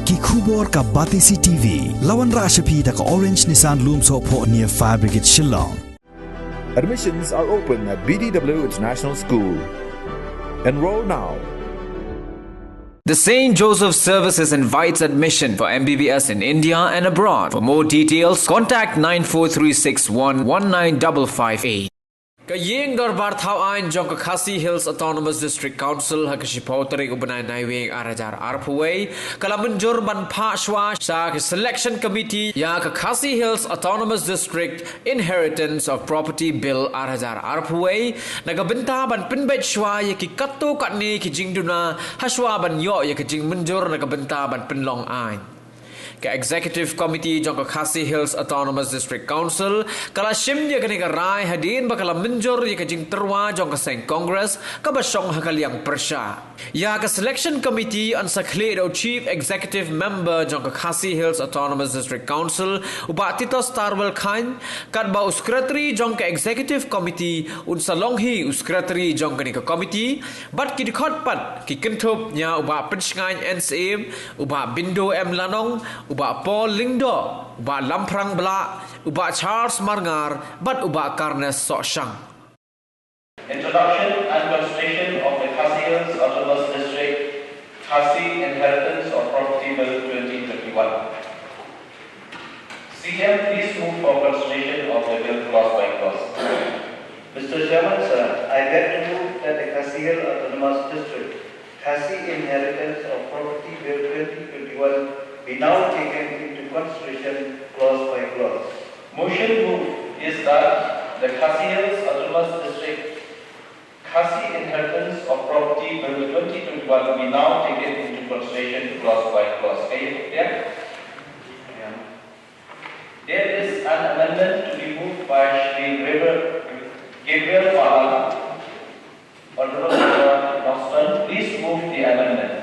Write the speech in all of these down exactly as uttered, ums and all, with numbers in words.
Ki khubor ka Batesi T V. La wanrah sha phi da ka Orange Nissan Lumsohphoh near Fire Brigade Shillong. Admissions are open at B D W International School. Enroll now. The Saint Joseph Services invites admission for M B B S in India and abroad. For more details, contact nine four three six one one nine double five eight. Ka Ïing Dorbar Thaw Aiñ jong ka Khasi Hills Autonomous District Council ha ka shiphew tarik u bnai Naiwieng ar hajar arphew wei ka la mynjur ban phah shuwa sha ka Selection Committee ïa ka Khasi Hills Autonomous District Inheritance of Property Bill ar hajar arphew wei na ka bynta ban pynbeit shuwa ïa ki katto katne ki jingduna ha shuwa ban ïoh ïa ka jingmynjur na ka bynta ban pynlong aiñ. Ka Executive Committee jong ka Khasi Hills Autonomous District Council ka la shim ïa kane ka rai hadien ba ka la mynjur ïa ka jingtyrwa jong ka seng Congress kaba shong ha ka liang pyrshah. Ïa ka Selection Committee yn sa khlieh da u Chief Executive Member jong ka Khasi Hills Autonomous District Council, u Bah Titosstarwell Chyne, katba u Secretary jong ka Executive Committee un sa long hi u Secretary jong kane ka committee, bad ki dkhot pat ki kynthup na u Bah Pynshngaiñ N Syiem, u Bah Bindo M Lanong, u Bah Paul Lyngdoh, u Bah Lamphrang Blah, u Bah Charles Marngar, bad u Bah Carnes Sohshang. Introduction and consideration of the Khasi Hills Autonomous District Khasi Inheritance of Property Bill twenty twenty-one. C M, please move for consideration of the bill clause by clause. Mister Chairman, sir, I beg to move that the Khasi Hills Autonomous District Khasi Inheritance of Property Bill twenty twenty-one be now taken into consideration clause by clause. Motion move is that the Khasi Hills Autonomous District Khasi Inheritance of Property Bill twenty twenty-one be now taken into consideration clause by clause. Can you clear? There is an amendment to be moved by Shri Gabriel, Gabriel Palan. Honorable Member Nongstoiñ, please move the amendment.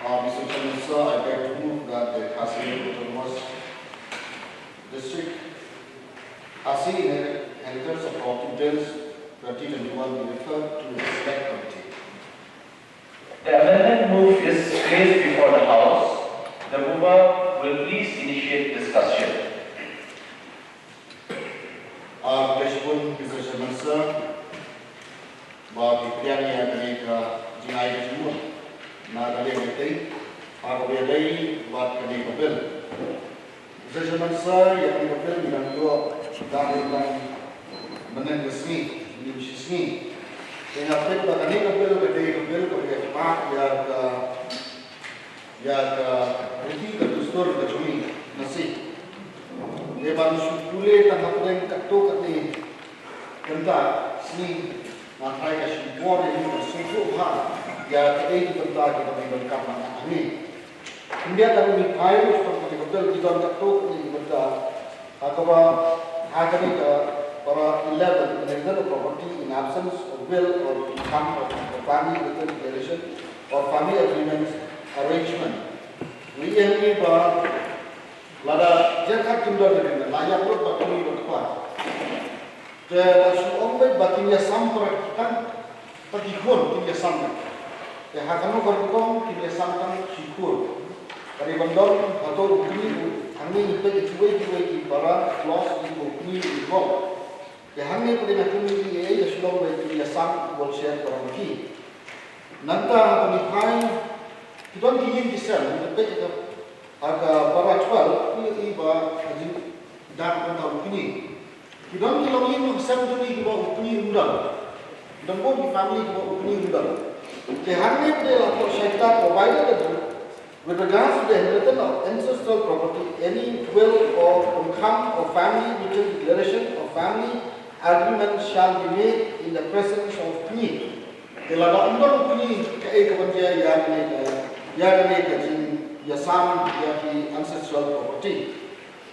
Uh, Mister Chairman, sir, I beg to move that the Khasi Autonomous District Khasi Inher-, Inheritance of Property Bills twenty twenty-one be referred to the Select Committee. The amendment move is placed before the House. The mover will please initiate discussion. Ah, khublei shibun, Mister Chairman, sir. Ba phi pdiang ïa kane ka jingai ka jingmut na ka liang ka tei ha kaba ïadei bad kane ka bill. Mister Chairman, sir, ïa kane ka bill ngi dang ïoh da ngi dang mynnin ka sngi, mynnin shi sngi. Te nga peit ba kane ka bill ka dei ka bill kaba ïa ka, ïa ka ïa ka riti ka dustur ka jong ngi na si. Te ban shu pule tang hapdeng katto katne kynta sngi, nga tharai ka shu bor ïa ngi ban sngewthuh bha ïa kaei ki bynta kiba ngi donkam ban ai hangne. Khyndiat da ngi phai shuh tang kane ka bill ki don katto katne ki bynta ha kaba, ha kane ka para eleven, inheritance of property in absence of will or in kham of the family written declaration or family agreement arrangement. Ngi ïa ngi ba lada jingkhat kim don agreement, la ïap lut ba kmie bad kpa. Te la shu ong beit ba kin ïasam para tang, para ki khun kin ïasam beit. Te ha kano ka rukom kin ïasam tang shi khun. Ka dei ban don hato u kmie u, hangne ngi peit kiwei kiwei ki para clause ki ba u kmie u involve. Te hangne pat nga kynmaw ïa, ïa, ïa shu long ba ïa ki ïasam u bol sher para ki. Nangta ha kane phai ki don ki ïing ki sem, ngi peit ha ka, ha ka para twelve, ngi ïohi ba ha jingdon ka bynta u kmie. Ki don ki longïing longsem jong ngi kiba u kmie um don. Ki don bun ki family kiba u kmie um don. Te hangne pat la thoh shai tat ba bai da With regards to the inheritance of ancestral property, any will or umkham or family written declaration or family agreement shall be made in the presence of kmie. Te lada ym don u kmie, kaei kaban jia ïa kane ka, ïa kane ka jingïasam ïa ki ancestral property.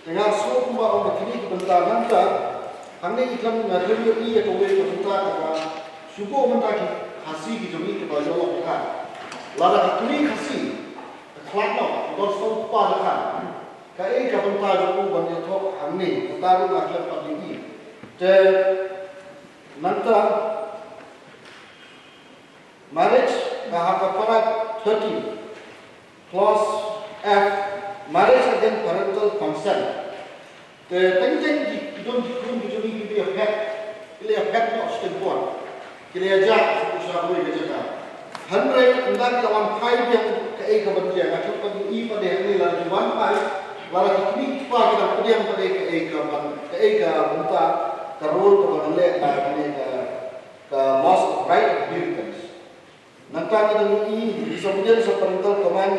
Te nga sngew kumba ong ba kine ki bynta nangta, hangne ngi khlem, nga khlem ïohi ïa kawei ka bynta kaba shu buh mynta ki Khasi ki jong ngi kiba ïoh long ka. Lada ka kmie Khasi ka khlad noh, ka don sawphew kpa jong ka, kaei ka bynta jong u ban ïathoh hangne? Kata ruh nga khlem pat ïohi. Te nangta marriage, ka ha ka para thirteen. Clause F, marriage against parental consent. Te teng teng ki don ki khun ki jong ngi ki la ïa phet, ki la ïa phet noh shiteng por, ki la ïa jah sha kawei ka jaka. Hynrei ynda ki la wan phai biang, kaei kaban jia? Nga tip ba ngi i pat de hangne, lada ki wan phai, lada ki kmie ki kpa ki dang pdiang pat de, kaei kaban, kaei ka bynta, ka role kaba ngi leh, ka, kane ka, ka loss of right of inheritance. Nangta ngi dang ïohi disobedience of parental command,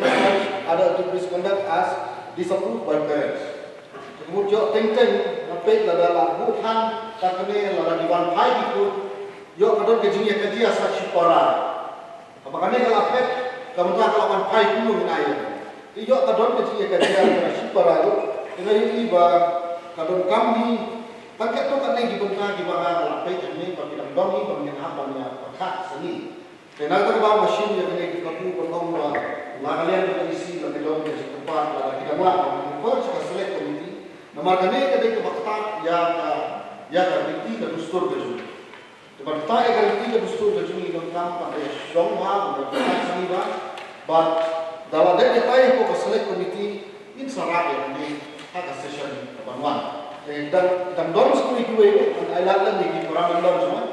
other to misconduct as disapproved by parents. Te ka mut ïoh teng teng, nga peit lada la buh than, ta kane lada ki wan phai ki khun, ïoh ka don ka jingïakajia sa shipara. Haba kane ka la phet, ka mynta ka la wan phai kumno ngin ai ïa ka. Te ïoh ka don ka jingïakajia sa shipara ruh, te nga ïohi ba ka donkam hi, tang katto katne ki bynta kiba nga la peit hangne ba ki dang don hi ba ngin hap ban ïa pyrkhat sani. Te na kata ka daw nga shim ïa kane ka kabu ban ong ba la ka liang ka E C la ka long ka jingkyrpad, la ka dang lah ban refer sha ka select committee. Namar kane ka dei kaba ktah ïa ka, ïa ka riti ka dustur ka jong ngi. Te ban ktah ïa ka riti ka dustur ka jong ngi, donkam ban ïa shong bha, ban ïa pyrkhat sani bha. Bad da la dep ïa tai hapoh ka select committee, ngin sa rah ïa kane ha ka session kaban wan. Te dang, dang don sa kawei kawei ruh ban ailad lem ïa ki para member jong nga.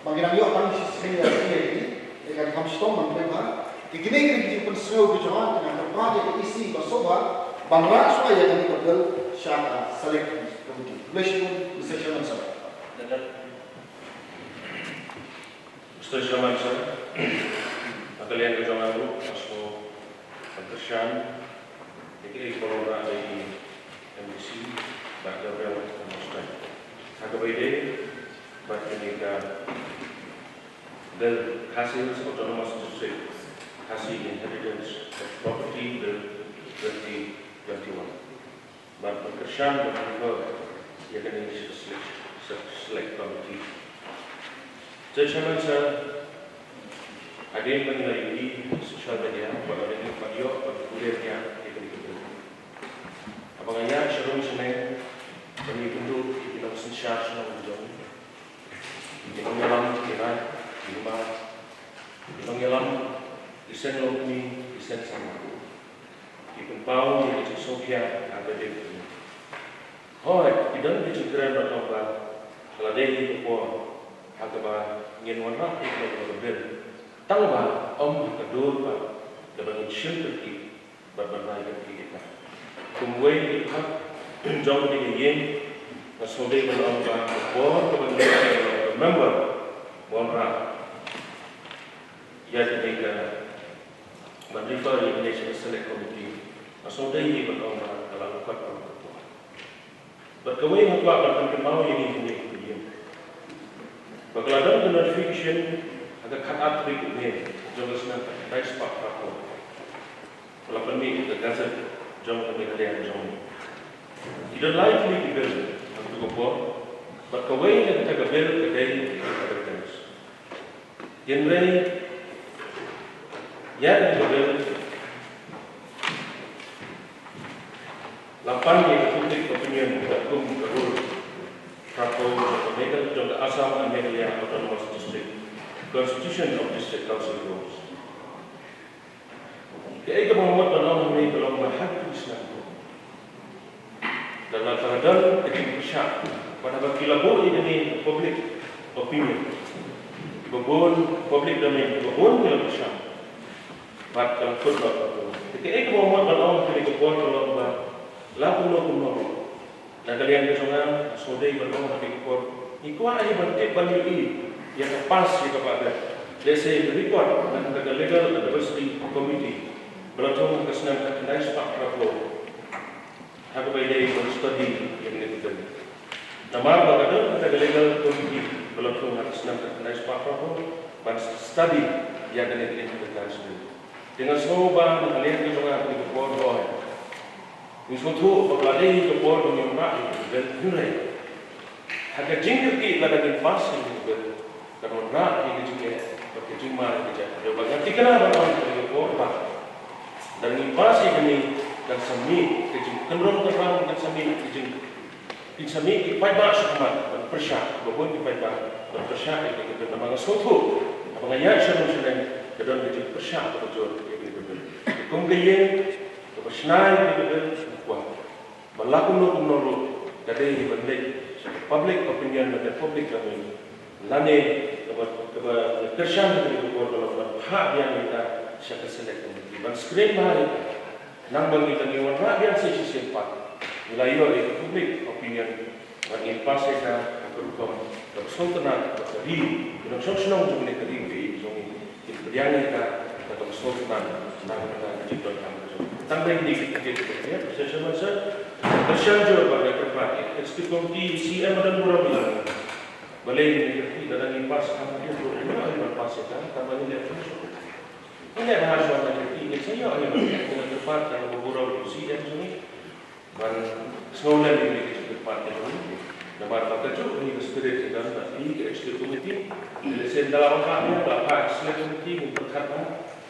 Ba ngi dang ïoh tang shi sngi ar sngi ïa kine, te kan kham shitom ban pynbha. Te kine ki dei ki jingpynsngew ki jong nga, te nga kyrpad ïa ka E C ba sngewbha ban rah shuwa ïa kane ka bill sha ka select committee. Khublei shibun, Mister Chairman sir. Mister Chairman sir, ha ka liang ka jong nga ruh nga sngewbha ban kyrshan ïa kiei kiba long ha i M D C bad Gabriel Mustang. Ha kaba ïadei bad kane ka Bill Khasi Hills Autonomous District, Khasi Inheritance of Property Bill twenty twenty-one. Bad ban kyrshan ban refer ïa kane sha ka select, sha ka select committee. Te Chairman sir, hadien ba ngi la ïohi ha social media ba la dei ban ïoh ban pule ïa kane ka bill. Haba nga ïaid sha rum sha neng ban ïakynduh ïa ki nongsynshar shnong jong ngi, ki nongïalam ki raid ki hima, ki nongïalam ki seng longkmie, ki seng samla, ki pynpaw ïa ki jingsngewkhia ha ka dei. Hooid, ki don ki jingkren ban ong ba ka la dei hi ka por ha kaba ngin wanrah ïa kane ka bill, tang ba ym ha ka dur pat kaba ngin shim kyrkieh bad ban rai kyrkieh ïa ka. Kum uwei u paidbah jong kane ka ïing, nga sngewdei ban ong ba ka por kaba ngin ïa ka member ban wanrah ïa kane ka, ban refer ïa kane sha ka select committee, nga sngewdei hi ban ong ba ka la lyngkot ka por. Bad kawei nga kwah ban pynkynmaw ïa ngi hangne ha ka ïing ba ka la don ka notification ha ka khatar tarik u May jong ka snem khatkhyndai spah phraphew. Ka la pynmih ha ka Gazette jong ka Meghalaya jong ngi. Ki don lai tylli ki bill ha kato ka por bad kawei na kata ka bill ka dei ka inheritance. Hynrei ïa kane ka bill la pan ïa ka public opinion katkum ka rule phraphew jong ka Meghalaya, jong ka Assam and Meghalaya Autonomous District Constitution of District Council Rules. Kaei kaba nga mut ban ong hangne ka long ba ha kine ki snem, lada la don ka jingpyrshah, bad haba ki la buh ïa kane public opinion, kiba bun, public domain, kiba bun ki la pyrshah, bad ka la kut noh. Te kaei kaba nga mut ban ong ha kane ka por ka long ba la kumno kumno ruh, na ka liang ka jong nga, nga sngewdei ban ong ha kane ka por, ngi kwah hi ban tip ban ïohi ïa ka pass ïa kaba dep. Lehse record na kata ka Legal Advisory Committee ba la thung ha ka snem khatkhyndai spah phraphew, ha kaba ïadei ban study ïa kane ka bill. Namar ba ka don kata ka Legal Committee ba la thung ha ka snem khatkhyndai spah phraphew ban study ïa kane ka Inheritance Bill. Te nga sngew ba na ka liang ka jong nga ha kane ka por, hooid, ngi sngewthuh ba ka la dei ka por ba ngin wanrah ïa ka bill, hynrei ha ka jingkyrkieh, lada ngin pass ïa ka bill, kan wanrah ïa ka jingeh bad ka jingma ïa ka jaitbynriew. Bad nga thikna ban ong ha kane ka por ba lada ngin pass ïa kane, kan sa mih ka jingkynrum kynram, kan sa mih ka jing Kin sa mih ki paidbah shakhmat ban pyrshah, kiba bun ki paidbah ban pyrshah ïa kane ka bill. Namar nga sngewthuh haba nga ïaid sha rum sha neng, ka don ka jingpyrshah kaba jur ïa kane ka bill. Kum ka ïing kaba shna ïa ka dei ka kwah ba la kumno kumno ruh ka dei ban leit sha ka public opinion, na ka public domain, lane kaba, kaba kyrshan ka dei ka bor, ka long ban phah biang ïa ka sha ka select committee ban screen bha ïa ka. Nang ba ngi, ba ngi wanrah biang sa shisien pat, ngi la ïoh ïa ka public opinion. Ba ngin pass ïa ka ha ka rukom kaba sngewtynnat, ba ka ri, ki nongshong shnong jong kane ka ri, ka ri jong ngi kin pdiang ïa ka da kaba sngewtynnat, na ka bynta ka jingdonkam ka jong ngi. Tang ba ïa kine ki ktien kiba ïa, Mister Chairman Sir, kyrshan jur bad nga kyrpad ïa ka Executive Committee, C M, ba don burom ïa ngi. Balei ngin ïa kyrpad, lada ngin pass ka, ngin ïoh ïa ka, pass ïa ka, tang ba ngin ïa kyrpad. Ngin ïa kyrpad, ngin sa ïoh ïa ka, ngin ïa kyrpad, tang ba burom ïa ka C M jong ngi. Ban sngewlem ïa kine ki jingkyrpad jong ngi. Namar ba kajuh kane ka spirit ka don bad ïa ka Executive Committee. Lehse ynda la wanrah biang, la phah Executive Committee, ngin pyrkhat ba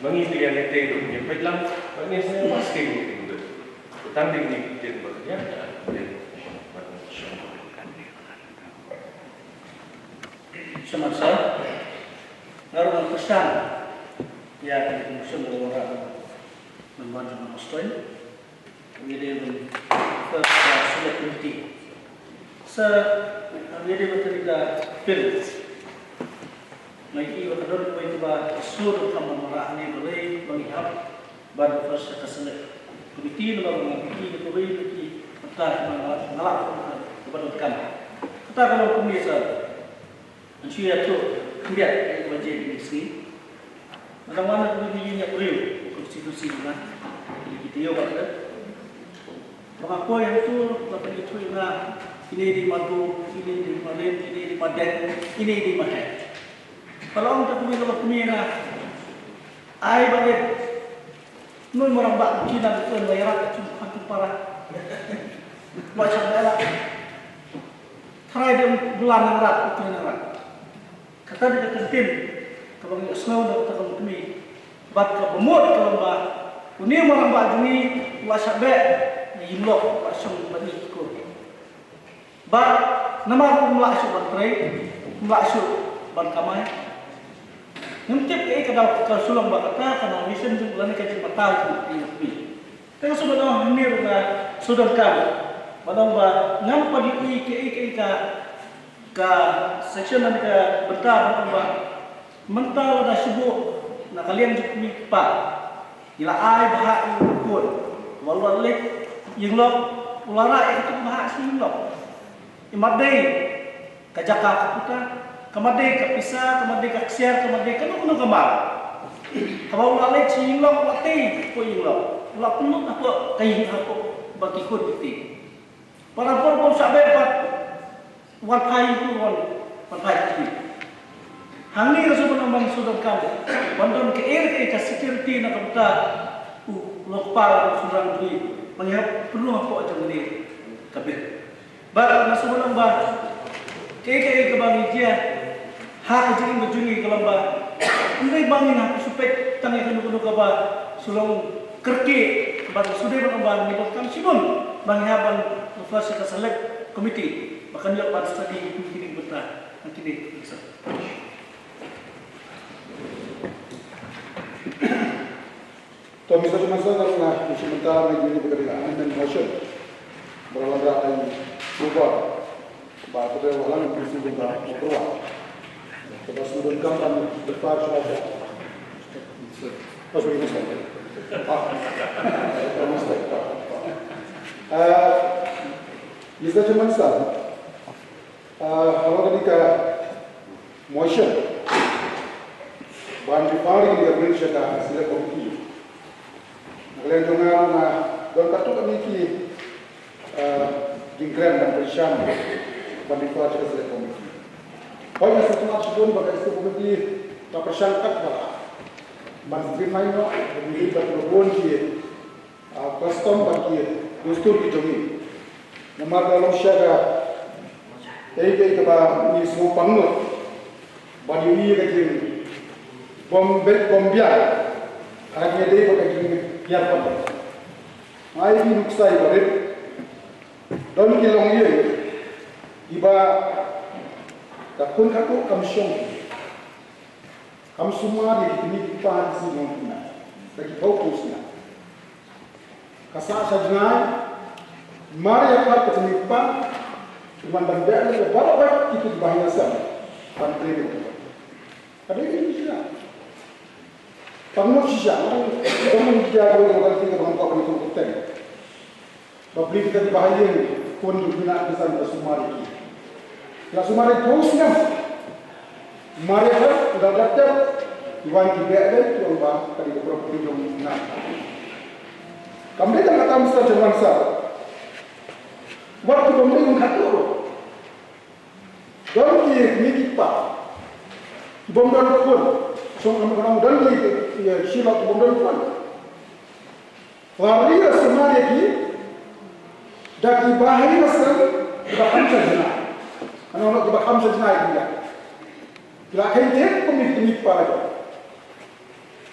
ma ngi te ïa ngi te ruh ngin peit lang, ba ngin sa ïa pass ïa kine ki jingkyrpad. Tang dei kine ki ktien ba khyndiat, ïa, ïa, ban sngewlem. Sha ma sa, nga ruh nga kyrshan ïa kane ka motion ba wanrah da u Member jong ka Hostoi. Ngi dei ban, uh, select committee. Sa, uh, ngi dei ban, tang ka bill. Ngi ïohi ba ka don kawei kaba shu donkam ban wanrah hangne, balei ba ngi hap ban refer sha ka select committee, namar ba ngi ïohi ba kawei na ki bynta kiba nga la, nga la, kaba donkam. Kata ka long kumne, sir. Ngan shu ïathuh khyndiat ïa kaba jia ïa kine ki sngi. Nga dang wan na kawei ka ïing ïa briew, constituency jong nga. Kine ki taïew bad ka. Ba nga poi hangto, la pynithuh ïa nga, ine i dei ma Dum, ine i dei ma Rim, ine i dei ma Deng, ine i dei ma Heh. Ka la ong ïa kawei kaba kmie ïa nga, ai ba leit. Noi marang ba ki na dukun ba ïarap ka jingpang tu para. Ba chap da la. Tharai dei u Blai nang rap, u Blai nang rap. Kata dei ka kyntien kaba ngi ïohsngew na kata ka longkmie. Bad kaba mut ka long ba une u marang ba jong ngi u la shah beh na ïing lok, u la shong bad ngi ki kur. Bad namar um lah shuh ban trei, um lah shuh ban kamai. Ngim tip kaei ka daw ka shu long ba kata ka nomination jong u lane ka jingbatai jong u. Te nga shu ban ong hangne ruh nga shu donkam ban ong ba ngam pat ïohi kaei kaei ka, ka section lane ka bynta ban ong ba mynta lada shu buh na ka liang jong u kmie kpa. Ngi la ai bha ïa u khun. Wat la leit ïing lok, u la rah ïa kata ka bha sha ïing lok. Imat dei ka jaka ka puta, ka mat dei ka pisa, ka mat dei ka ksiar, ka mat dei kano kano ka mar. Haba u la leit sha ïing lok, u la tei hapoh ïing lok, u la pynlut hapoh ka ïing hapoh ba ki khun ki tei. Para por bym shah beh pat, wan phai ïing, wan, wan phai ïing. Hangne nga shu ban ong ba ngi shu donkam ban don kaei kaei ka security na ka bynta u longkpa u shynrang jong ngi ba ngi hap pynlong hapoh jong kane ka bill. Bad nga shu ban ong ba kaei kaei kaba ngi jia ha ka jingim ka jong ngi ka long ba ym dei ba ngin hap shu peit tang ïa kano kano kaba shu long kyrkieh, bad shu dei ban ong ba ngi donkam shibun ba ngi hap ban refer sha ka select committee ba kan ïoh ban study ïa kine ki bynta. Hangne. To, Mister Chairman Sir, nga shu mynta na ïa kane ka amendment motion ba la wanrah da i Suba. Ba ka dei ba la ngan pynshai bynta ba pyrwa. Kaba shu donkam ban defer shuwa shuwa. Oh, sorry, Mister. Ah, Mister. Ah, Mister Chairman Sir, ah, halor kane ka motion ban refer ïa kane ka bill sha ka select committee. Na ka liang jong nga, nga don katto katne ki, eh, jingkren ban pynshai ban refer sha ka select committee. Hooid, nga sngewtynnat shibun ba ka select committee ka pyrshang katba lah ban streamline noh, ban ïohi ba kiba bun ki, ah, custom bad ki dustur ki jong ngi. Namar ka long shisha kaei kaei kaba ngi sngewpang lut ban ïohi ïa ka jingbym beit bym biang. Hynrei dei ba ka jingbiang pat. Nga ai ki nuksa iba rit. Don ki longïing iba ka khun katu kam shong, kam sumar ïa ki kmie ki kpa ki sngi longkmie, da ki bau ki sngewsih. Ka sah sha jngai, mar ïa ka kata mipa, wan ban beh ïa baroh kito kiba ha ïing ha sem ban training. Ka dei ka shisha. Pang mut shisha, pang mut shisha ko ko ko ko ko ko ko. Ba bli kita kiba ha ïing, kun ju bina kisan ka sumar ki. La sumar ki pus ngam. Mare ka da da da. Iwan ki beh dei, iwan ba ka dei ka property jong na. Kam dei ka tam sa jong sa. Wat ki bom dei un khat tu. Don ki mi ki pa. Ki bom don khun. Song am am don ki, ya, shilok ki bom don khun. Lari la sumar ïa ki da kiba ha ïing ha sem kiba kham sha jngai. Ano no kiba kham sha jngai ki ïa. Ki la kheiñ te kum ki, ki pa la.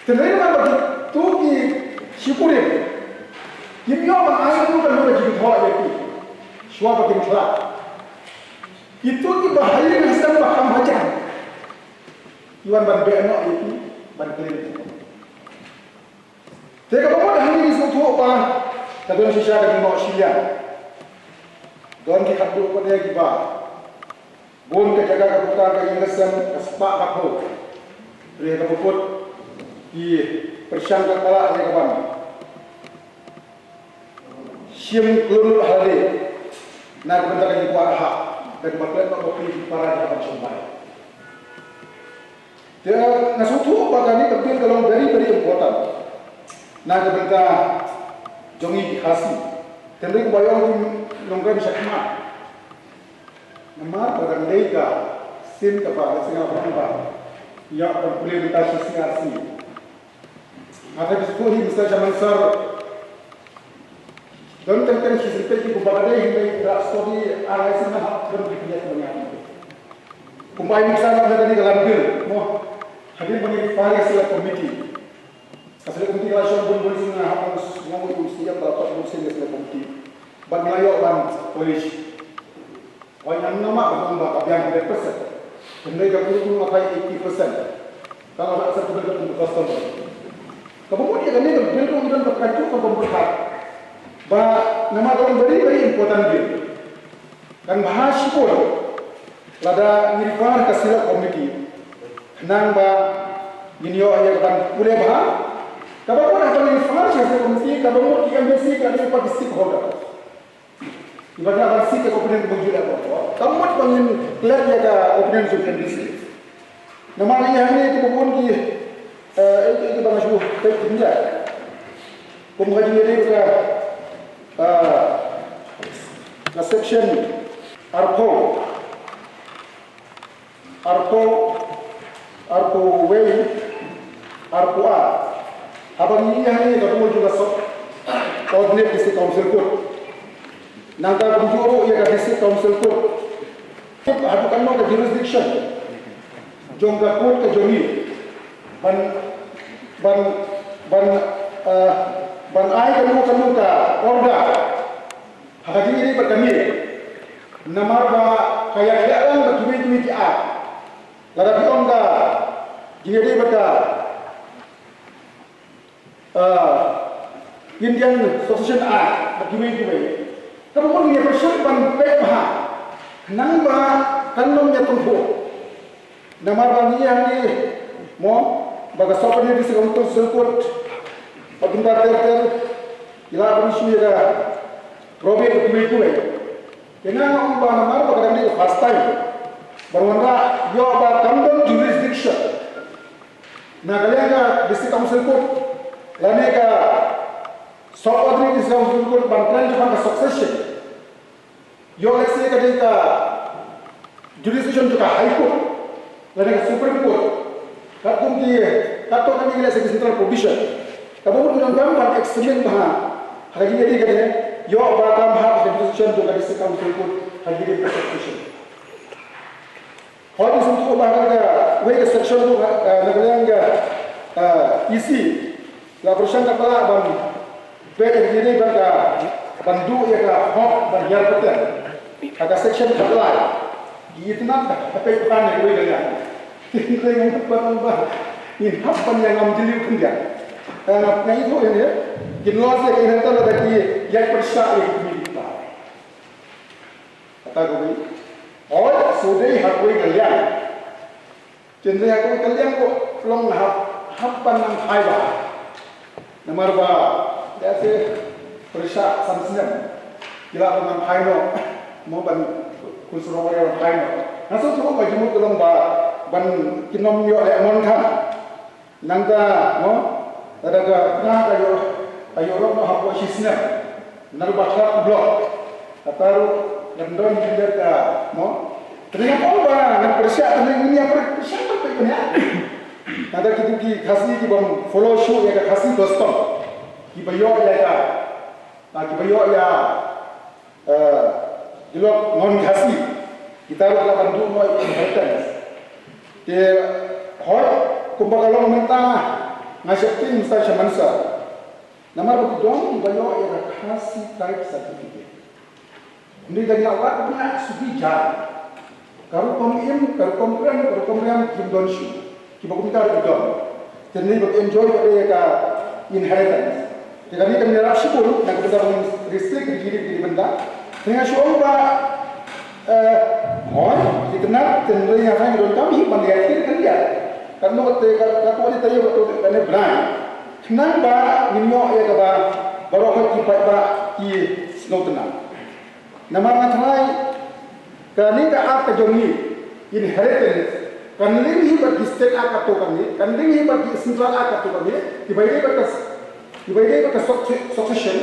Te lei na ba ki tu ki shikurim. Kim ïoh ban ai tu ka lura ki thoh ïa ki. Shuwa ba kin khlad. Ki tu kiba ha ïing ha sem ba kham hajan. Iwan ban beh noh ïa ki ban kren. Te kaba mut hangne ngi sngewthuh ba ka don shisha ka jingmut shiliang. Don ki khatduh pat de kiba bun ka jaka ka bukar ka ïing ka sem ka spah ka phew. Hynrei kaba kut ki pyrshang ka kala ïa ka ban shim klun lut ha lade na ka bynta ka jingkwah ha da kaba klet noh ba phi ki para ka ban shim bai. Te nga sngewthuh ba kane ka bill ka long very, very important na ka bynta jong ngi ki Khasi. Te hynrei kumba ong ki nongkren shakhmat. Namar ba dang dei ka sien kaba ka sngew ba ïa ban pule bynta shi C R C. Nga thait sngewthuh hi Mister Chairman Sir. Don teng teng shi sempet ki kumba ka dei hynrei da study ar lai sien nga hap don ki pynïaid mynta. Kumba ïa ngi sa na kane ka lam bill mo. Hadien ba ngi refer ïa ka select committee. Ka select committee ka la shong bun bun sien nga hap ban sngewthuh ïa ka select committee. Bad nga la ïoh ban polish. Oi, ngam namar ba ka biang hundred percent. Hynrei ka kuru kuru nga phai eighty percent. Ka la acceptable ka kum ka customer. Kaba mut ïa kane ka bill ruh ngi don ba ka juk ka bym pyrkhat. Ba namar ka long very, very important bill. Kan bha shibun lada ngi refer ka select committee. Khnang ba ngin ïoh ïa ka ban pule bha. Kaba mut haba ngi refer ka select committee, kaba mut ki M D C ka dei pat ki stakeholder. Iba dei ban seek ka opinion ka bynta ko. Ka mut ba ngin klet ïa ka opinion jong M D C. Namar ïa hangne ki bun ki, eh, ki, ki ba nga shu peit ki bynta. Kum ka jingïadei ka, eh, ka section arphew. Arphew, arphew wei, arphew ar. Haba ngi ïa hangne ka bynta jong ka subordinate district council court. Nangta kumjuh ruh ïa ka district council court. Haduh katno ka jurisdiction jong ka court ka jong ngi ban, ban, ban, eh, ban ai kano kano ka order. Ha ka jingïadei bad kane, namar ba ka ïakhleh lang bad kiwei kiwei ki act. Lada phi ong ka jingïadei bad ka, ah, Indian Succession Act bad kiwei kiwei, kaba mut ngi ïa pyrshang ban peit bha khnang ba kan ym ïa tongthoh. Namar ba ngi ïa ngi mo ba ka Sopani District Council Court ba kumta ter ter ila ba ngi shu ïa ka Robin kiwei kiwei. Te nga ong ba namar ba ka dang dei ka first time ban wanrah ïoh ba kam don jurisdiction na ka liang ka District Council Court lane ka Sub-Ordinary District Council Court ban kren shaphang ka succession. Ïoh lehse ka dei ka jurisdiction jong ka High Court lane ka Supreme Court. Katkum ki, katto katne ki lehse ki central provision. Kaba mut ngi donkam ban examine bha ha ka jingïadei kane, ïoh ba kam hap ka jurisdiction jong ka District Council Court ha ka jingïadei ka succession. Hooid, ngi sngewthuh ba ha kawei ka section ruh, eh, na ka liang ka, eh, E C la pyrshang ka pala ban beh ïa ka jingïadei ban ka, ban duh ïa ka hok ban hiar pateng. Ha ka section khatlai. Ngi itynnad ka peit pateng ïa kawei ka liang. Hynrei ngam pat ban ba ngin hap ban ïa ngam jylliew khyndiat. Eh, nga ithuh ïa ne. Kin loss ïa ka inheritance lada ki ïaid pyrshah ïa ka kmie ki kpa. Kata kawei. Hooid, shu dei ha kawei ka liang. Hynrei ha kawei ka liang ruh long hap, hap ban nang phai bha. Namar ba lehse pyrshah san snem ki lah ban nang phai noh. Mo, ban khun surok ban phai noh. Nga sngewthuh ba jingmut ka long ba ban kin ym ïoh leh mon than. Nangta, mo, lada ka khynnah ka ïoh, ka ïoh lok noh hapoh shi snem. Nalor ba khlad u block. Kata ruh kan don jingeh ka, mo. Te nga ong ba ngan pyrshah, te ngin ïa pyrshah, pyrshah, pyrshah. Nangta kito ki Khasi kibym follow shuh ïa ka Khasi custom. Kiba ïoh ïa ka, ah, kiba ïoh ïa, eh, ki lok ngon Khasi, kita ruh lah ban duh noh ïa ka inheritance. Te hooid, kumba ka long mynta, nga sheptieng mynta sha Mansar. Namar ba ki don kiba ïoh ïa ka Khasi type certificate. Hynrei lada ngi la wad bniah shuh ki jan, ka rukom im, ka rukom kren, ka rukom riam kim don shuh. Kiba kumta ruh ki don. Te hynrei ba ki enjoy pat ïa ka inheritance. Te kane kan ïarap shibun na ka bynta ban restrict ïa kine ki bynta. Te nga shu ong ba, eh, hooid, ki tnat, te hynrei nga tharai ngi donkam hi ban ïakhih kan ïa. Katno te, kat, katno te taïew, katno te kane bnai. Khnang ba ngin ïoh ïa kaba baroh ki paidbah ki sngewtynnat. Namar nga tharai kane ka Act ka jong ngi, inheritance, kan link hi bad ki State Act katto katne, kan link hi bad ki Central Act katto katne, kiba ïadei bad ka, kiba ïadei bad ka suc-, succession.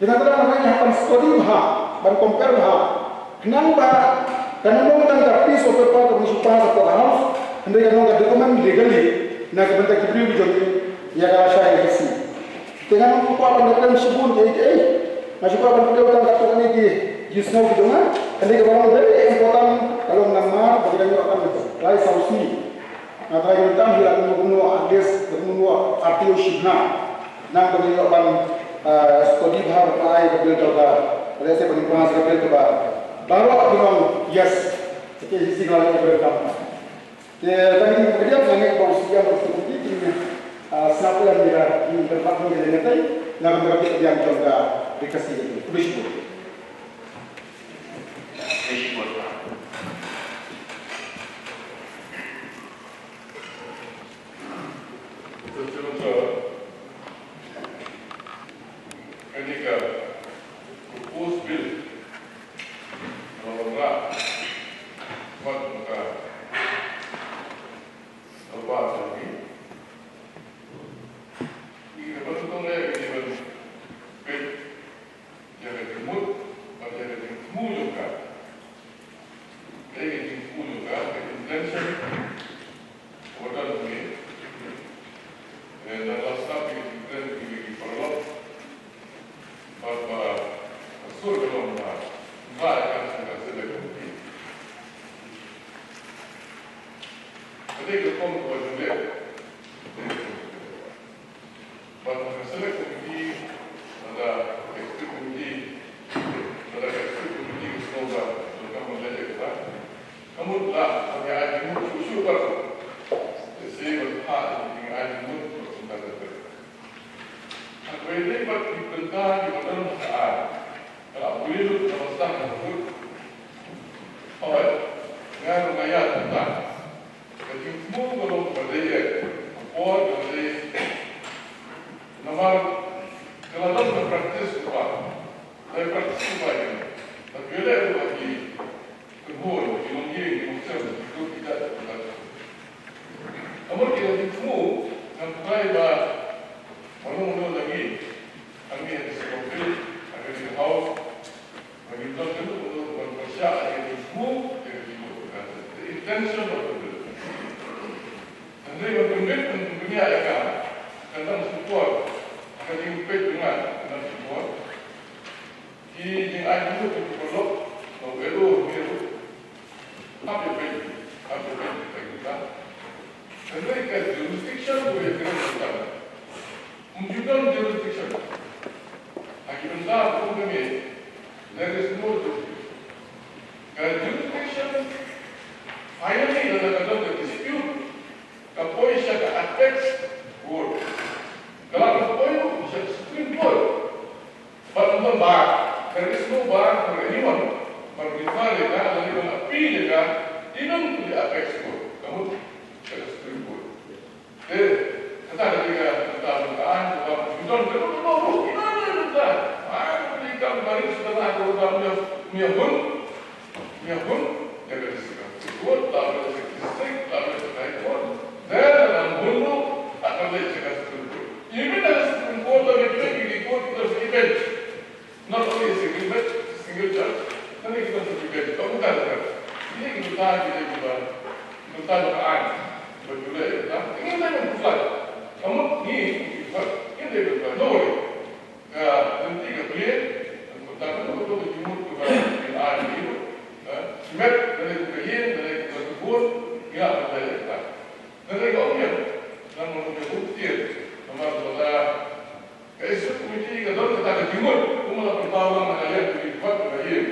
Te nga tharai ngi hap ban study bha, ban compare bha. Khnang ba kan ym long tang ka piece of paper kaba ngi shu pass hapoh ka House, hynrei kan long ka document legally na ka bynta ki briew ki jong ngi ïa ka lashai lashai. Te nga ngam kwah ban da kren shibun kiei kiei. Nga shu kwah ban kdew tang katto katne ki jingsngew ki jong nga. Kane kaba long very important ka long namar ba ki dang ïoh tang lai saw sngi. Nga tharai ngi donkam hi la kumno kumno at least la kumno kumno ar taïew shi bnai. Nang ba ngin ïoh ban, ah, study bha ban ai ka bill kaba, lehse ban pass ka bill kaba baroh ki nong yes. Te hi shi nga la ïoh ban kam. Te tang ïa ka pdiang nga ngeit ba u C E M bad u State Committee kin, ah, sngap ïa ka, ïa ka department ka jong ngi te na ka bynta ka pdiang jong ka Ri Khasi ka jong ngi. Khublei shibun. Khublei shibun. Kane ka proposed bill ka la wanrah bad ka Nalor ba sha ngi, ngi dei ban sngewthuh ïa ka jingpeit ïa ka jingmut bad ïa ka jingthmu jong ka. Ïa ka jingthmu jong ka, ka intention kaba don hangne. Eh, lada la sngap ïa ka jingkren jong ki paralok, bad ba ka sur ka long ba, ba ka Select Committee. Ka dei ka rukom kaba ju leh. Bad ka Select Committee, lada ka Executive Committee, lada ka Executive Committee ka sngew ba donkam ban leh ïa kata, ka mut lah ban ïa ai jingmut shuh shuh pat. Te sa ban phah ïa ka jingai jingmut shuh shuh. Ha kaba ïadei bad ki bynta kiba don ha ka aiñ, ka la pule lut kaba sdang ka mut. Hooid, nga ruh nga ïaid bynta. Ka jingthmu ka long kaba dei eh, ka por kaba dei. Namar ka la don ka practice kaba, ka practice kaba ïa. Ka phi leh ruh ha ki Kynhun, ki longïing, ki longsem, ki kut ki jait, ki jait. Namar ki la jingthmu, ngan try ba mano mano na ngi, hangne ha ka State House, ha ka State House, ba ngin don ka ruh mano ban pyrshah ïa ka jingthmu, ïa ka jingmut ka, the intention of the bill. Hynrei ban pynbeit, ban pynbeit ïa ka, kan dang shu por, ha ka jingpeit jong nga, kan dang shu por. Ki jingai jingmut jong ki paralok, na u L O ruh, hap ïa peit, hap ïa peit, peit kita. Hynrei ka jurisdiction ruh ïa kren kita. Ym ju don jurisdiction. Ha ki bynta kum kane, there is no jurisdiction. Ka jurisdiction, finally, lada ka don ka dispute, ka poi sha ka apex court. Ka la ka poi sha ka Supreme Court. Refer ïa ka, lane ban appeal ïa ka, i nang to the apex court, ka mut ka Supreme Court. Te kata ka jaka, kata ka aiñ kaba u don ka mut ka mut i nang, i nang. Ai, ka mut i kam barit sutana ka mut ka mut ïa hun, ïa hun ïa ka district court, la ba ïa ka district, la ba ïa ka high court. Te la hun ruh, la ka leit sha ka Supreme Court. I mynta ka Supreme Court la ki, ki court ki don ki bench. Not only a single bench, single judge, nane ki don ki bench, ka mut ka. Ngi ngi ta, ngi ngi ba, ngi ta ba aiñ, ba ju leh ta. Ngi ngi ba apply. Ka mut ngi ngi ba, ngi ngi ba apply. No worry. Ka lynti ka clear, ka mut ka, ka mut ka jingmut ka ba ngi aiñ ngi. Ha? Met, nane ka ïing, nane ka bun, ngi la apply ta. Nane ka ong ïa, nang ong ïa bukti, namar ba Ka Executive Committee ka don kata ka jingmut, kumba la pynpaw lang na ka liang ka report ka ïing.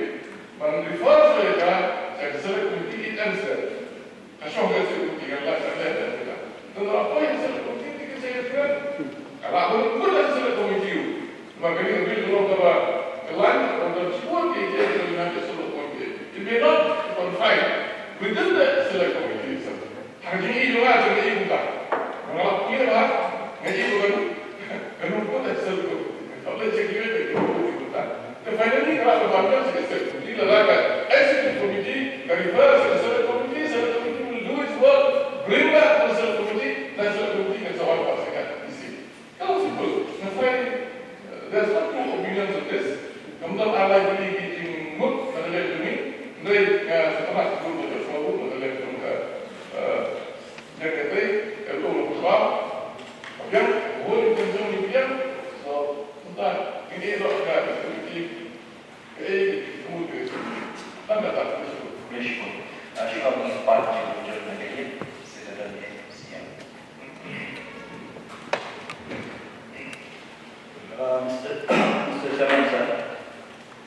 Ban refer sha ka, sha ka Select Committee it ends there. Ka shong ka Executive Committee ka la ka leh ka. Tang la poi ka Select Committee ka jingmut. Ka la poi ka Select Committee. Namar kane ka bill ka long kaba ka line ka long kaba shipor ki jingmut ka Select Committee. It may not confine within the Select Committee itself. Ha ka jingïohi jong nga, jong nga i kumta. Nga la clear bha, nga i kumta. Ka nongput ha Select Committee. Ka leh check, clear da ka nongput kumta. Te finally ka la ban ban check Select Committee, la la ka Executive Committee, ka refer sha Select Committee, Select Committee will do its work, bring back to the Select Committee, then Select Committee can sa wan pass ka E C. Ka long simple. Nga try, uh, there's not two opinions on this. Kam don ar lai tylli ki jingmut na ka liang jong ngi. Hynrei nga sngewthuh ba ka sngewthuh na ka liang jong ka, uh, jong ka tei, ka long ka ba. Ka biang, ka whole intention ni biang. So, mynta ngi ïoh ka perspective. Ka ei ka jingmut ka jingmut. Tang kata ka jingmut. Khublei shibun. Ah, shuwa ban pan jingmut jong ka ïing, sdang ïa ka siang. Uh, Mister, Mister Chairman, sir,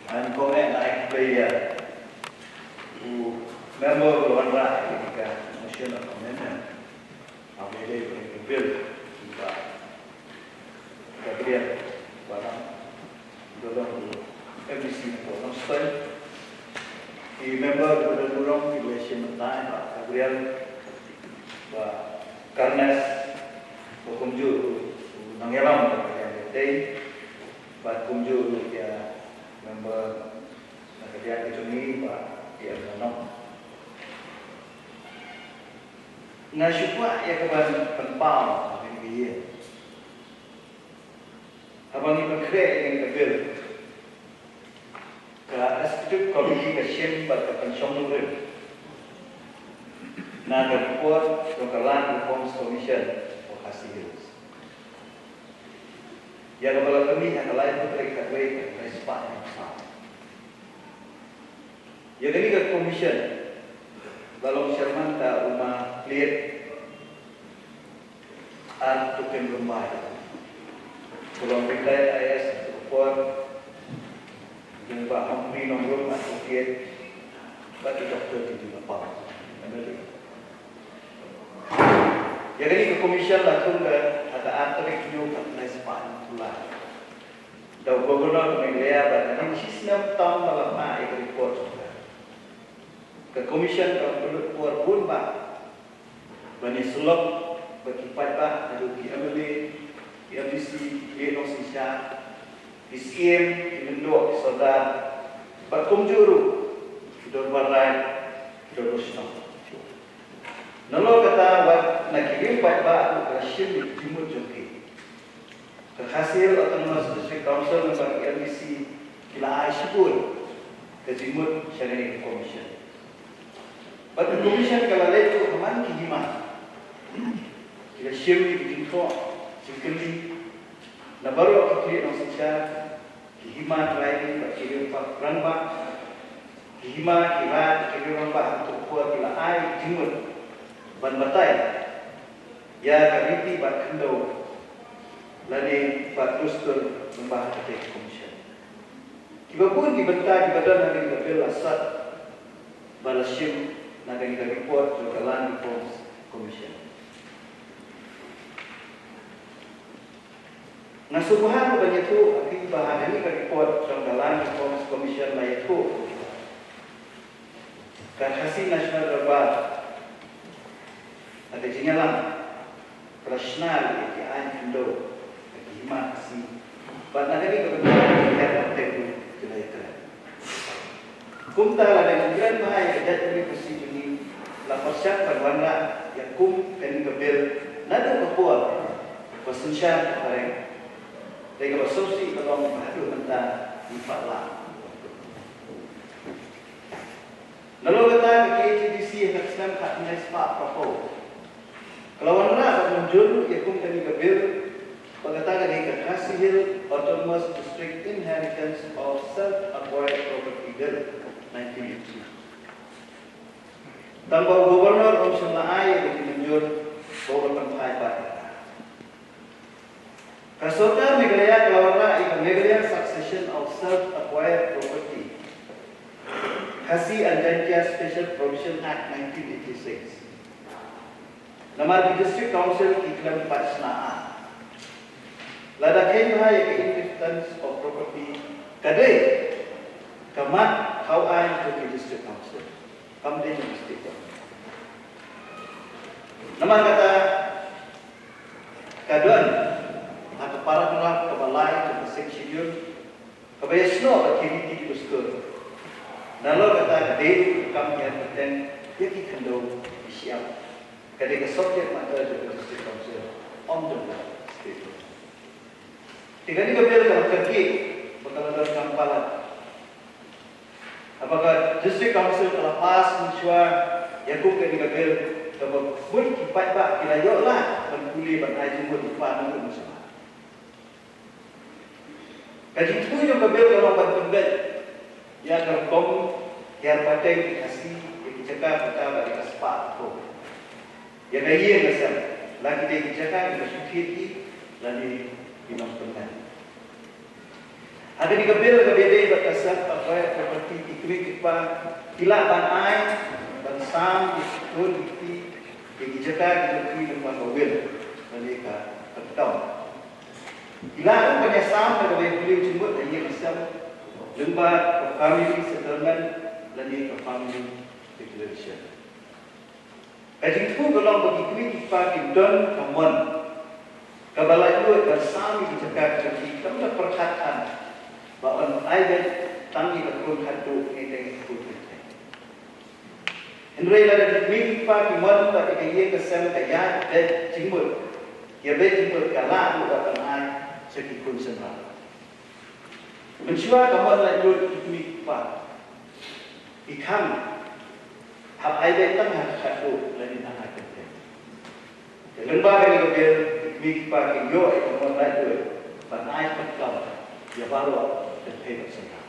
ngan kongsan ai khublei ïa u member u la wanrah ïa ka motion of amendment. Haba ïadei bad ka bill kaba ka bill ba nang dolong u M D C na ka Nongstoiñ. Ki member ba don burom ki la shim bynta ïa ka bill ba Carnes, ba kumjuh u nongïalam ba ka biang ka tei, bad kumjuh ruh ïa member na ka biang ka jong ngi ba ki em na nong. Nga shu kwah ïa ka ban pynpaw ha kane ka ïing. Haba ngi pynkhreh ïa kane ka bill, ka executive committee ka shim bad ka pynshong nongrim na ka report jong ka Land Reforms Commission for Khasi Hills, ïa kaba la pynmih ha ka laiphew tarik khatwei ka bnai spah hynñiewphew saw. Ïa kane ka commission, la long chairman ka u Ma Plied Artukim Rymbai, u long retired I A S ha ka por, u Bah Humphrey Nongrum Associate, bad u Doctor T D Lapang, M L A. Ïa kane ka commission la thung ka ha ka ar tarik Jun ka bnai spah hynñiewphew lai. Da u Governor Meghalaya ba hadien shi snem tam ba la phah ïa ka report jong ka. Ka commission ka la pynlut por bun bah ban ïasyllok bad ki paidbah, naduh ki M L A, ki M D C, ki khlieh nongsynshar, ki syiem, ki lyngdoh, ki sordar, bad kumjuh ruh ki dorbar raid, ki dorbar shnong. Nalor kata, wat na ki riew paidbah ruh ka la shim ïa ki jingmut jong ki. Ka Khasi Hills Autonomous District Council lyngba ki M D C ki la ai shibun ka jingmut sha kane ka commission. Bad ka commission ka la leit ruh ha man ki hima. Ki la shim ïa ki jingthoh jingkylli na baroh ki khlieh nongsynshar, ki hima trai bad ki riew paidbah, ki hima, ki raid, ki riew rangbah, ha kato ka por ki la ai jingmut ban batai ïa ka riti bad khyndew lane bad dustur lyngba ha katei ka commission. Kiba bun ki bynta kiba don ha kane ka bill la sot ba la shim na kane ka report jong ka Land Reforms Commission. Nga sngewbha ruh ban ïathuh ha phi ba ha kane ka report jong ka Land Reforms Commission la ïathuh Ka Khasi National Darbar, ka jingïalam, ka la shna ïa ki aiñ khyndew ha ki hima Khasi bad na kane ka bynta ki ïa ka teng ki la ïa kren. Kumta lada ngi kren bha ïa ka jaitbynriew Khasi jong ngi, la pyrshang ban wanrah ïa kum kane ka bill naduh ka por ba synshar ka phareng. Dei kaba sngewsih ba long ba haduh mynta ngi pat lah. Nalor kata ka K H A D C ha ka snem khatkhyndai spah phra phew ka la wanrah bad mynjur ïa kum kane ka bill, ba kata ka dei ka Khasi Hills Autonomous District Inheritance of Self-Acquired Property Bill nineteen eighty. Tang ba u Governor um shym la ai ïa ka jingmynjur ba u la pynphai pat. Ka sorkar Meghalaya ka la wanrah ïa ka Meghalaya Succession of Self-Acquired Property, Khasi and Jaintia Special Provision Act nineteen eighty-six. Namar ki District Council ki khlem pat shna aiñ. Lada kheiñ bha ïa ka Inheritance of Property, ka dei ka mat thaw aiñ jong ki District Council, kam dei jong ki State Government. Namar kata, ka don ha ka paragraph kaba lai jong ka Sixth Schedule kaba ïasnoh bad ki riti ki dustur. Nalor kata ka dei ka kam ïa ka teng ïa ki khyndew ki shyiap. Ka dei ka subject matter jong ka District Council, ym jong ka State Government. Te kane ka bill ka la kyrkieh ba ka la don kam palat. Haba ka District Council ka la pass mynshuwa ïa kum kane ka bill, kaba bun ki paidbah ki la ïoh lad ban pule ban ai jingmut lypa naduh mynshuwa. Ka jingthmu jong ka bill ka long ban pynbeit ïa ka rukom hiar pateng ki Khasi ïa ki jaka patta bad ïa ka spah phew ïa ka ïing ka sem, la ki dei ki jaka kiba shu thied ki lane ki nongpynbeit. Ha kane ka bill kaba ïadei bad ka self acquired property, ki kmie ki kpa ki lah ban ai ban sam ïa ki khun ki kti ïa ki jaka ki jong ki lyngba ka will lane ka pyntom. Ki lah ruh ban ïasam da kaba ïa pule jingmut ha ïing ha sem lyngba ka family settlement lane ka family declaration. Ka jingthmu ka long ba ki kmie ki kpa ki don ka mon kaba laitluid ban sam ïa ki jaka ki jong ki, khlem da pyrkhat than ba yn ai beit tang ïa ka khun khatduh ne tang ïa ka khun khatkhyndai. Hynrei lada ki kmie ki kpa ki mon ba ïa ka ïing ka sem ka ïaid beit jingmut, ïa beit jingmut, ka lah ruh ban ai sha ki khun shynrang. Mynshuwa ka mon laitluid ki kmie ki kpa ki khang hap ai beit tang ha ka khatduh lane tang ha ka kynthei. Te lyngba kane ka bill ki kmie ki kpa kin ïoh ïa ka mon laitluid ban ai pyntom ïa baroh kynthei bad shynrang.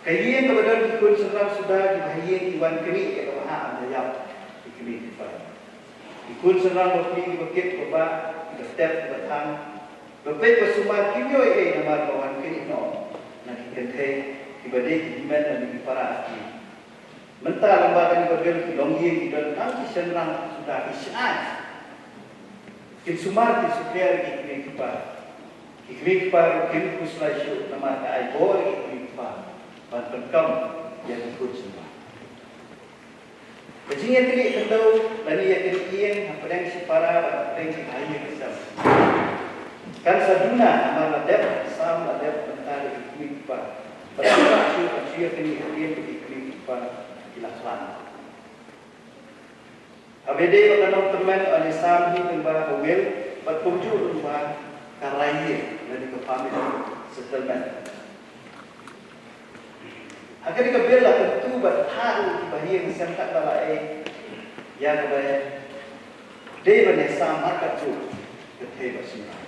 Ka ïing kaba don ki khun shynrang suda kiba ha ïing ki wan knieh ïa kaba hap ban da ïap ki kmie ki kpa. Ki khun shynrang bapli kiba kit kiba bah, kiba tep kiba thang, ba peit ba sumar kim ïoh ei ei namar ba wan knieh noh na ki kynthei kiba dei ki hynmen lane ki para ki. Mynta lyngba kane ka bill ki longïing ki don tang ki shynrang suda ki shai. Kin sumar kin sukher ïa ki kmie ki kpa. Ki kmie ki kpa ruh kim khuslai shuh namar ka ai bor ïa ki kmie ki kpa ban pynkom ïa ki khun shynrang. Ka jingïaknieh khyndew lane ïaknieh ïing hapdeng shipara bad hapdeng ki bahaïing ki sem kan sa duna namar la dep sam la dep bynta da ki kmie ki kpa. Bad sa shu ka jingïaknieh hadien ba ki kmie ki kpa ki la khlad. Haba ïadei bad ka nongtymmen, yn ïasam hi lyngba ka will bad kumjuh lyngba ka rai ïing lane ka family settlement. Ha kane ka bill la kyntu bad thah ruh ki bahaïing sem katba la ei ïa kaba dei ban ïasam ha kajuh kynthei bad shynrang.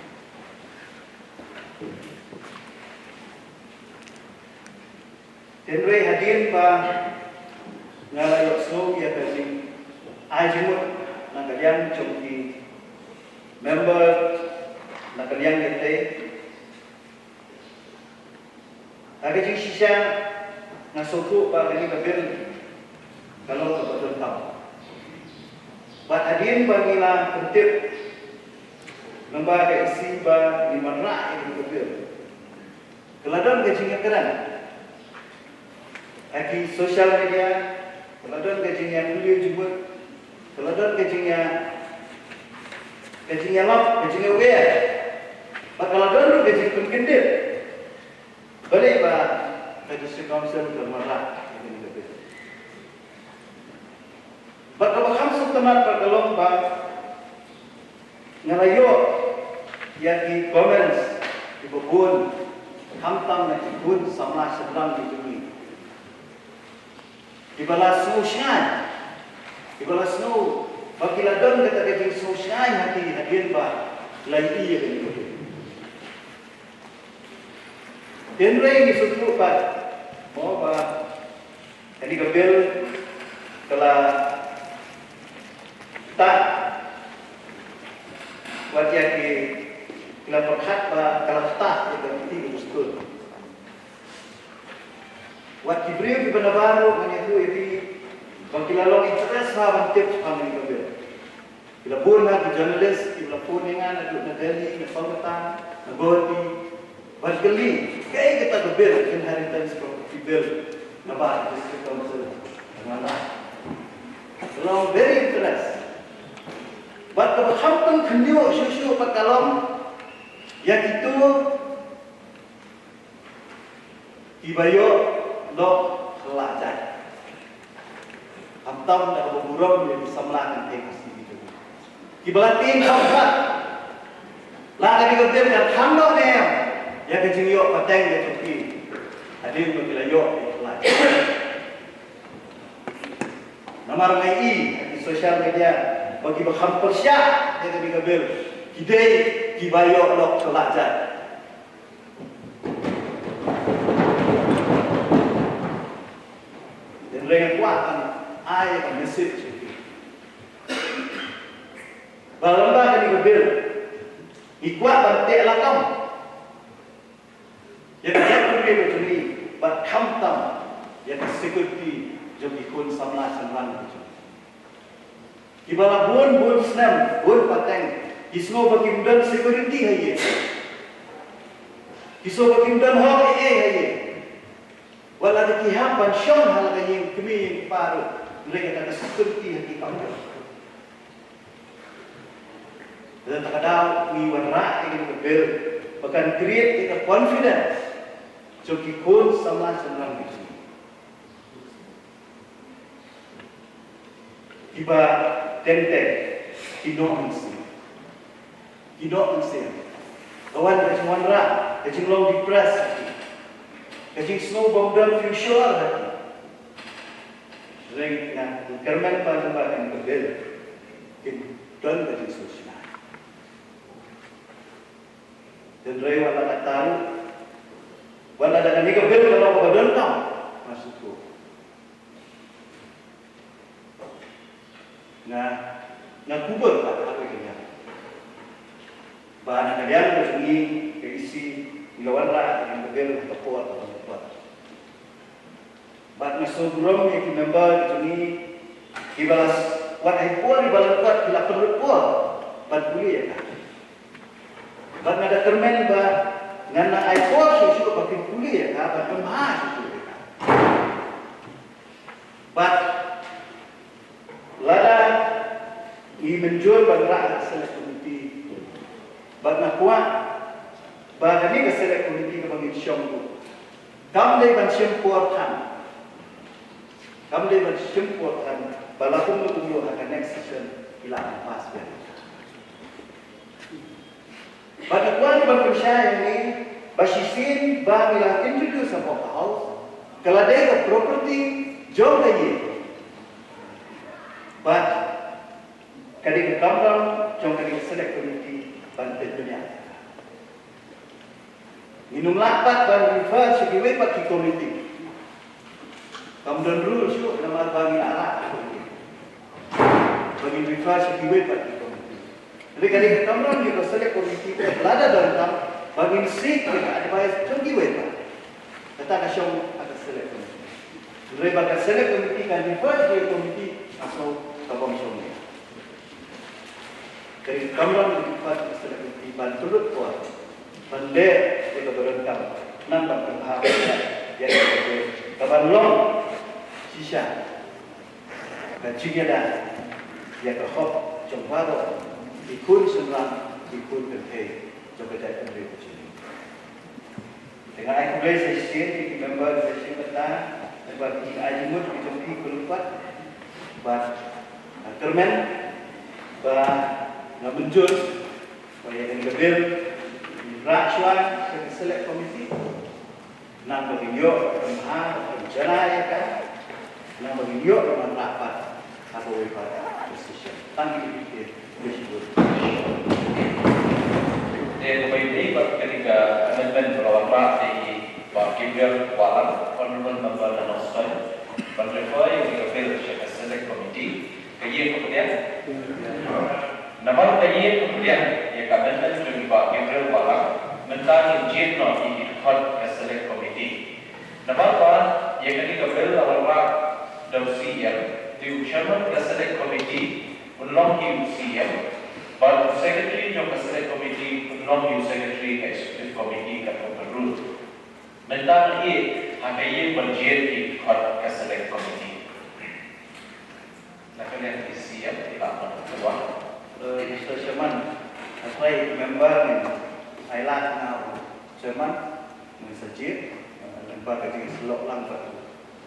Hynrei hadien ba nga la ïohsngew ïa ka jingai jingmut na ka liang jong ki member na ka liang ïatei, ha ka jingshisha nga sngewthuh ba kane ka bill ka long kaba donkam. Bad hadien ba ngi la pyntip lyngba ka E C ba ngin wanrah ïa kane ka bill, ka la don ka jingïakren Ha ki social media, ka la don ka jingïakylli jingmut, ka la don ka jingïa, ka jingïalap, ka jingïaware, bad ka la don ruh ka jingpynkyndit. Balei ba ka District Council ka wanrah ïa kane ka bill? Bad kaba kham sngewtynnat bad ka long ba nga la ïoh ïa ki comments kiba bun, khamtam na ki khun samla shynrang ki jong ngi, kiba la sngewshngaiñ, kiba la sngew ba ki la don kata ka jingsngewshngaiñ ha ki hadien ba la ïohi ïa kane ka bill. Hynrei ngi sngewthuh pat mo ba kane ka bill ka la ktah, wat ïa ki, ki la pyrkhat ba ka la ktah ïa ka kti ka dustur. Wat ki briew kiba nabar ruh ngan ïathuh ïa phi ba ki la long interest bha ban tip shaphang kane ka bill. Ki la bun ha ki journalist kiba la phone ïa nga naduh na Delhi, na Kolkata, na Guwahati, ban kylli kaei kata ka bill, Inheritance Property Bill, naba District Council. Ka long very interest. Bad kaba kham pynkhynñiuh shuh shuh pat ka long ïa kito kiba ïoh lok ha la jait. Khamtam da kaba burom ïa ki samla kynthei Khasi, kiba la tieng kham khat. La ka dei ka bill kan kham noh ne em ïa ka jingïoh pateng ka jong ki hadien ba ki la ïoh ïa ka la jait. Namar nga ïohi ha ki social media ba kiba kham pyrshah ïa ka dei ka bill ki dei kiba ïoh lok ha la jait. Hynrei nga kwah ban ai ka message ïa ki ba lyngba kane ka bill ngi kwah ban teh lakam ïa ka jaitbynriew ka jong ngi bad khamtam ïa ka security jong ki khun samla shynrang ka jong ngi. Kiba la bun bun snem, bun pateng, ki sngew ba kim don security ha ïing. Ki sngew ba kim don hok ei ei ha ïing. Wat la da ki hap ban shong ha la ka ïing kmie ïing kpa ruh, hynrei kata ka security ha ki kam don. Kata ka daw ngi wanrah ïa kane ka bill ba kan create ïa ka confidence jong ki khun samla shynrang ki jong ngi. Kiba teng teng ki noh mynsiem. Ki noh mynsiem. Ka wan ka jingwanrah, ka jinglong depressed ha ki, ka jingsngew bym don future ha ki. Hynrei nga kyrmen ba lyngba kane ka bill kin don ka jingsngewsynei. Hynrei wat la katta ruh, wat la da kane ka bill ka long kaba donkam, nga sngewthuh, nga, nga kubur pat ha kawei ka liang ba na ka liang ka jong ngi ka E C ngi la wanrah ïa ka bill ha ka por kaba nyngkong. Bad nga sngewburom ïa ki member ki jong ngi kiba la s-, wat ha i por iba la kot ki la pynlut por ban pule ïa ka. Bad nga da kyrmen ba ngan nang ai por shuh shuh ba kin pule ïa ka, ban pynbha shuh shuh ïa ka. Bad lada ngi mynjur ban rah ha ka select committee, bad nga kwah ba kane ka select committee kaba ngin shong ruh kam dei ban shim por than, kam dei ban shim por than, ba la kumno kumno ha ka next session ki lah ban pass bill. Bad nga kwah ban pynshai hangne ba shisien ba ngi la introduce hapoh ka House, ka la dei ka property jong ka ïing. Bad ka dei ka kamram jong kane ka select committee ban pynbeit. Ngin ym lah pat ban refer sha kiwei pat ki committee. Kam don rule shuh namar ba ngi la lah ban refer sha kiwei pat ki committee. Hynrei ka dei ka kamram jong ka select committee ba lada donkam ba ngin seek ïa ka advice jong kiwei pat. Kata ka shong ha ka select committee. Hynrei ba ka select committee kan refer sha ka committee, nga sngew ka bym shong ïa. Ka dei ka kamram jong ki paid ka select committee ban pynlut por, ban leh ïa kaba donkam, nang ban pynbha ïa kaba, kaban long Shisha ka jingïada ïa ka hok jong baroh ki khun shynrang, ki khun kynthei jong ka jaitbynriew ka jong ngi. Te nga ai khublei sa shisien ïa ki member, sa shisien bynta, member, ki ai jingmut ki jong phi khlem pat. Bad nga kyrmen ba nga mynjur ba ïa kane ka bill ngin rah shuwa sha ka select committee. Nang ba ngin ïoh ban ha ban jana ïa ka, nang ba ngin ïoh ban rah pat ha kawei pat ka session. Tang ïa kine ki issue. Te kaba ïadei bad kane ka amendment ba la wanrah te i Bah Gabriel Wahlang, Honourable Member na North East, ban refer ïa ka bill sha ka Select Committee. Ka ïing ka pdiang. Namar ka ïing ka pdiang ïa ka amendment jong i Bah Gabriel Wahlang, mynta ngin jied noh ïa ki dkhot ka Select Committee. Namar ba ïa kane ka bill la wanrah da u C E M, te u Chairman ka Select Committee un long hi u C E M, bad u Secretary jong ka Select Committee un long hi u Secretary ka Executive Committee katkum ka rule. Mynta ngi ïa ha ka ïing ban jied ki dkhot ka Select Committee. Na ka liang ka C E M ki lah ban wan. Eh, Mister Chairman, as my member ngin ai lad na u Chairman, ngin sa jied, eh, lyngba ka jingsyllok lang bad u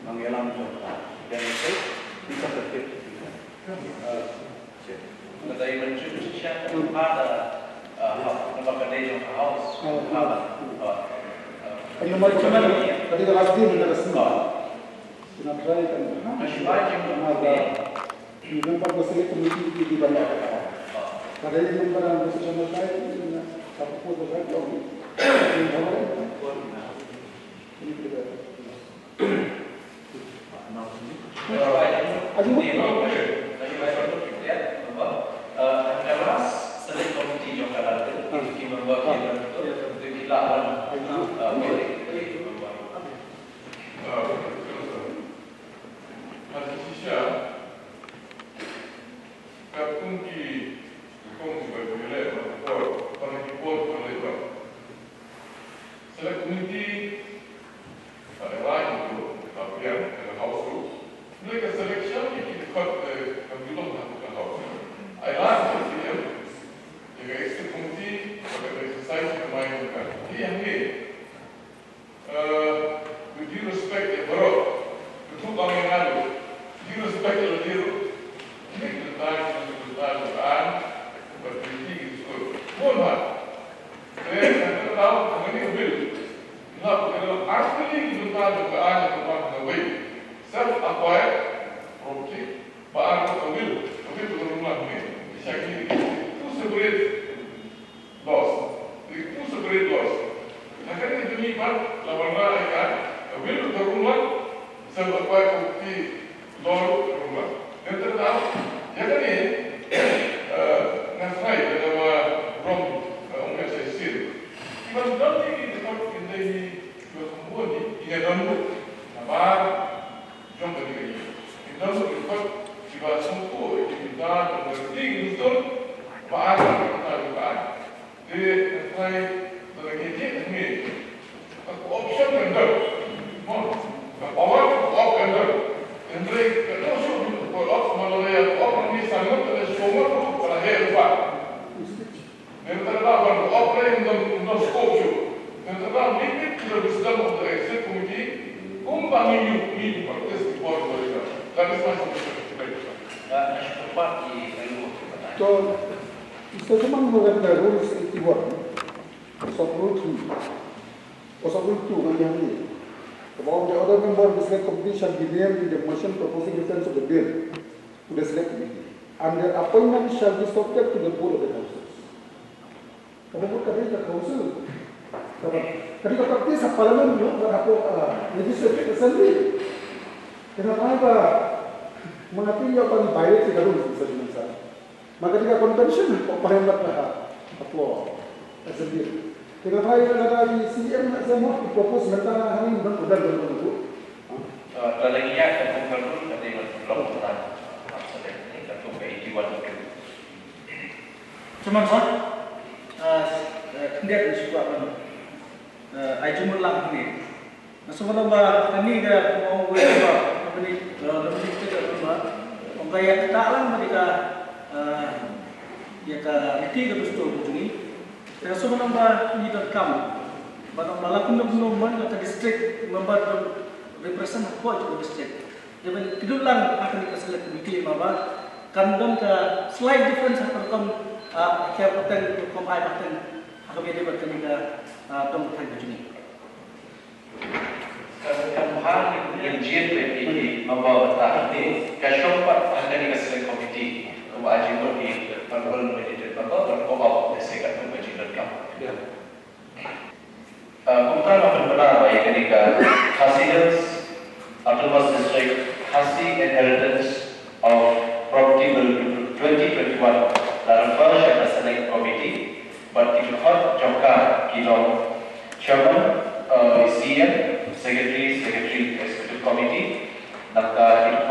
nongïalam jong ka Deng State, ngin sa tip. Eh, Jied. Ka dei ban jied shisha ka lyngba da, eh, ha, namar ka dei jong ka House. Oh. Ha, eh, eh, Ka number ka dei ka last day na ka sngi. Kena try kan. Ka shuwa jingmut. Member ka select committee ki di ban da. Ka dei member ka select committee na ka proposal ka jong. Ini kita. Aju. Katkum ki kong kiba pynleh bad ki por, bad ki por kiba leh bad. Select committee, ka dei lai ki tu, ka pdiang, ka House tu. Ngi ka selection ki ki dkhot, eh, kam ju long ha ka House. Ai lai ka C M, ïa ka executive committee, ka exercise ka mai ka. Ki ïa ngi. Uh, with due respect, eh, baroh, betul kami ngadu. Due respect, eh, due. Ini kita, kita, kita, Quran, berhenti di school. Mohon maaf. Eh, kita tahu, ini bill. Nah, kita artinya kita tahu, Quran, kita tahu, self acquired property, ba ar ka will, ka will ka rumah ni. Syakir, two separate laws. Two separate laws. Ha kane ka jingmih pat la wanrah ïa ka, ka will ka rumah, self acquired property law ka rumah. Nangta ïa kane, eh, nga sngew lada ba rong, eh, ong ïa sa shisien. Ki ban don ki, ki dei ki, ki ban kham bun ki, ki nga don bun. Namar jong ka dei ka ïing. Ki don ki kot kiba sngewthuh ïa ki bynta jong ka dei ki dur ba ar ki bynta jong ka aiñ. Te nga tharai lada ngi jied hangne ka co-option kan don. Mo, ka power ka co-op kan don. Hynrei ka dei shuh ka co-op, ma lada ïa co-op hangne sa ngut lada shu ngut ruh ka la heh lypa. Nangta da ban operate in the, in the scope shuh. Nangta da meet with the wisdom of the exec committee, kumba ngi ïoh, ngi ïoh practice before the result. That is my suggestion. Thank you, sir. To, Mister Chairman, look at the rules eighty-one, sub rule three. Or sub rule two, ngan ïa ngi. About the other member of the select committee shall be named in the motion proposing reference of the bill to the select committee, and their appointment shall be subject to the vote of the council. Kaba mut ka dei ka council. Kaba, ka dei ka practice ha parliament ruh bad hapoh, ah, legislative assembly. Te nga tharai ba ma nga te ïoh ban violate ïa ka rules, Mister Chairman sir. Ma ka dei ka convention hapoh parliament ruh ha, hapoh assembly. Te nga tharai lada i C M na sdang mo ki propose mynta hangne, mynta u dang don u. Ah, lada ngi ïa ka convention ka dei ban long mynta. Ka dei ka eighty-one. Chairman sir, ah, eh, khyndiat ngi shu kwah ban, eh, ai jingmut lang hangne. Nga sngewbha ba kane ka, ka ong wei ba Ong ka ïa kata lang ba ïa ka, eh, ïa ka riti ka dustur ka jong ngi. Te shu ban ong ba ngi donkam ba ong ba la kumno kumno mon ka district member don represent hapoh jong ka district. Dei ban kynduh lang ha kane ka select committee ba kan don ka slight difference ha ka rukom, ah, ka rukom ai pateng ha ka bynta kane ka, ah, dong pateng ka jong ngi. Ka, ka bha ngi, ngi jin bad ki, ki member mynta. Ka shong pat ha kane ka select committee. Kumba a ji mut ki honorable nominated member, bad kumba u te se katkum ka jingdonkam. Uh, kumta nga pynbna ba ïa kane ka Khasi Hills Autonomous District Khasi Inheritance of Property Bill twenty twenty-one la refer sha ka select committee. Bad ki dkhot jong ka ki long Chairman, uh, C M, Secretary, Secretary Executive Committee, nangta ki